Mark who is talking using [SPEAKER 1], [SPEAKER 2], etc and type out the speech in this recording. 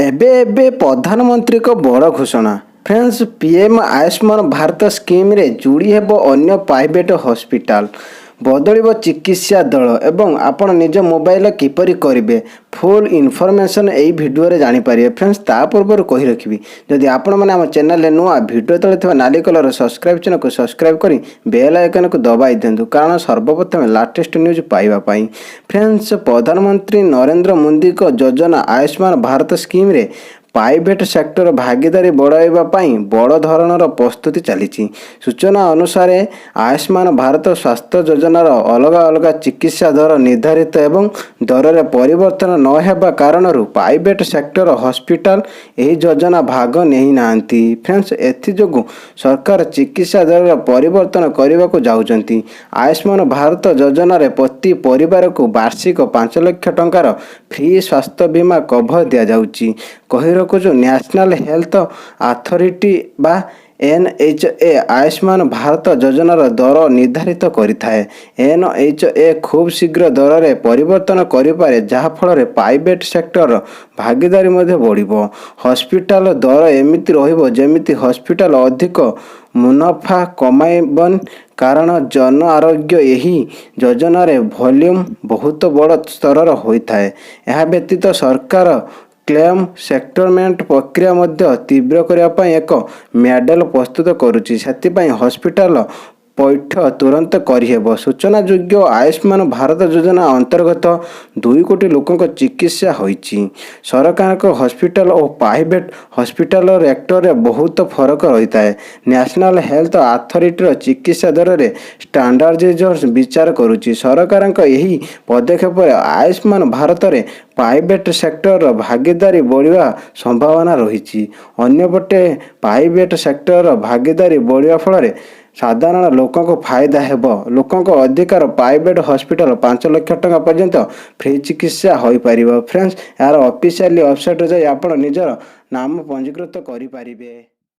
[SPEAKER 1] ଏବେ ଏବେ ପ୍ରଧାନମନ୍ତ୍ରୀଙ୍କ ବଡ଼ ଘୋଷଣା। ଫ୍ରେଣ୍ଡସ୍, ପିଏମ୍ ଆୟୁଷ୍ମାନ ଭାରତ ସ୍କିମ୍ରେ ଯୋଡ଼ି ହେବ ଅନ୍ୟ ପ୍ରାଇଭେଟ୍ ହସ୍ପିଟାଲ, ବଦଳିବ ଚିକିତ୍ସା ଦର ଏବଂ ଆପଣ ନିଜ ମୋବାଇଲ କିପରି କରିବେ, ଫୁଲ୍ ଇନଫର୍ମେସନ୍ ଏଇ ଭିଡ଼ିଓରେ ଜାଣିପାରିବେ। ଫ୍ରେଣ୍ଡସ୍, ତା ପୂର୍ବରୁ କହି ରଖିବି, ଯଦି ଆପଣମାନେ ଆମ ଚ୍ୟାନେଲରେ ନୂଆ, ଭିଡ଼ିଓ ତଳେ ଥିବା ନାଲି କଲର ସବସ୍କ୍ରାଇବ୍ ଚିହ୍ନକୁ ସବସ୍କ୍ରାଇବ୍ କରି ବେଲ୍ ଆଇକନ୍କୁ ଦବାଇ ଦିଅନ୍ତୁ, କାରଣ ସର୍ବପ୍ରଥମେ ଲାଟେଷ୍ଟ ନ୍ୟୁଜ୍ ପାଇବା ପାଇଁ। ଫ୍ରେଣ୍ଡସ୍, ପ୍ରଧାନମନ୍ତ୍ରୀ ନରେନ୍ଦ୍ର ମୋଦିଙ୍କ ଯୋଜନା ଆୟୁଷ୍ମାନ ଭାରତ ସ୍କିମ୍ରେ ପ୍ରାଇଭେଟ୍ ସେକ୍ଟର ଭାଗିଦାରୀ ବଢ଼ାଇବା ପାଇଁ ବଡ଼ ଧରଣର ପ୍ରସ୍ତୁତି ଚାଲିଛି। ସୂଚନା ଅନୁସାରେ, ଆୟୁଷ୍ମାନ ଭାରତ ସ୍ୱାସ୍ଥ୍ୟ ଯୋଜନାର ଅଲଗା ଅଲଗା ଚିକିତ୍ସା ଦର ନିର୍ଦ୍ଧାରିତ ଏବଂ ଦରରେ ପରିବର୍ତ୍ତନ ନ ହେବା କାରଣରୁ ପ୍ରାଇଭେଟ୍ ସେକ୍ଟର ହସ୍ପିଟାଲ ଏହି ଯୋଜନା ଭାଗ ନେଇନାହାନ୍ତି। ଫ୍ରେଣ୍ଡସ୍, ଏଥିଯୋଗୁଁ ସରକାର ଚିକିତ୍ସା ଦରରେ ପରିବର୍ତ୍ତନ କରିବାକୁ ଯାଉଛନ୍ତି। ଆୟୁଷ୍ମାନ ଭାରତ ଯୋଜନାରେ ପ୍ରତି ପରିବାରକୁ ବାର୍ଷିକ 5 ଲକ୍ଷ ଟଙ୍କାର ଫ୍ରି ସ୍ୱାସ୍ଥ୍ୟ ବୀମା କଭର ଦିଆଯାଉଛି। କହି ରଖୁଛୁ, ନ୍ୟାସନାଲ ହେଲ୍ଥ ଅଥରିଟି ବା ଏନ୍ଏଚଏ ଆୟୁଷ୍ମାନ ଭାରତ ଯୋଜନାର ଦର ନିର୍ଦ୍ଧାରିତ କରିଥାଏ। ଏନ୍ଏଚଏ ଖୁବ୍ ଶୀଘ୍ର ଦରରେ ପରିବର୍ତ୍ତନ କରିପାରେ, ଯାହାଫଳରେ ପ୍ରାଇଭେଟ୍ ସେକ୍ଟରର ଭାଗିଦାରୀ ମଧ୍ୟ ବଢ଼ିବ। ହସ୍ପିଟାଲ ଦର ଏମିତି ରହିବ, ଯେମିତି ହସ୍ପିଟାଲ ଅଧିକ ମୁନାଫା କମାଇବନି, କାରଣ ଜନ ଆରୋଗ୍ୟ ଏହି ଯୋଜନାରେ ଭଲ୍ୟୁମ୍ ବହୁତ ବଡ଼ ସ୍ତରର ହୋଇଥାଏ। ଏହା ବ୍ୟତୀତ ସରକାର କ୍ଲେମ୍ ସେଟଲମେଣ୍ଟ ପ୍ରକ୍ରିୟା ମଧ୍ୟ ତୀବ୍ର କରିବା ପାଇଁ ଏକ ମଡେଲ ପ୍ରସ୍ତୁତ କରୁଛି। ସେଥିପାଇଁ ହସ୍ପିଟାଲ ପୈଠ ତୁରନ୍ତ କରିହେବ। ସୂଚନାଯୋଗ୍ୟ, ଆୟୁଷ୍ମାନ ଭାରତ ଯୋଜନା ଅନ୍ତର୍ଗତ 2 କୋଟି ଲୋକଙ୍କ ଚିକିତ୍ସା ହୋଇଛି। ସରକାରଙ୍କ ହସ୍ପିଟାଲ ଓ ପ୍ରାଇଭେଟ୍ ହସ୍ପିଟାଲ ରେଟ୍‌ରେ ବହୁତ ଫରକ ରହିଥାଏ। ନ୍ୟାସନାଲ ହେଲ୍ଥ ଅଥରିଟିର ଚିକିତ୍ସା ଦରରେ ଷ୍ଟାଣ୍ଡାର୍ଡାଇଜେସନ ବିଚାର କରୁଛି। ସରକାରଙ୍କ ଏହି ପଦକ୍ଷେପରେ ଆୟୁଷ୍ମାନ ଭାରତରେ ପ୍ରାଇଭେଟ୍ ସେକ୍ଟରର ଭାଗିଦାରୀ ବଢ଼ିବା ସମ୍ଭାବନା ରହିଛି। ଅନ୍ୟପଟେ ପ୍ରାଇଭେଟ୍ ସେକ୍ଟରର ଭାଗିଦାରୀ ବଢ଼ିବା ଫଳରେ ସାଧାରଣ ଲୋକଙ୍କୁ ଫାଇଦା ହେବ। ଲୋକଙ୍କ ଅଧିକାର ପ୍ରାଇଭେଟ୍ ହସ୍ପିଟାଲ 5 ଲକ୍ଷ ଟଙ୍କା ପର୍ଯ୍ୟନ୍ତ ଫ୍ରି ଚିକିତ୍ସା ହୋଇପାରିବ। ଫ୍ରେଣ୍ଡସ୍, ଏହାର ଅଫିସିଆଲି ୱେବସାଇଟ୍ରେ ଯାଇ ଆପଣ ନିଜର ନାମ ପଞ୍ଜୀକୃତ କରିପାରିବେ।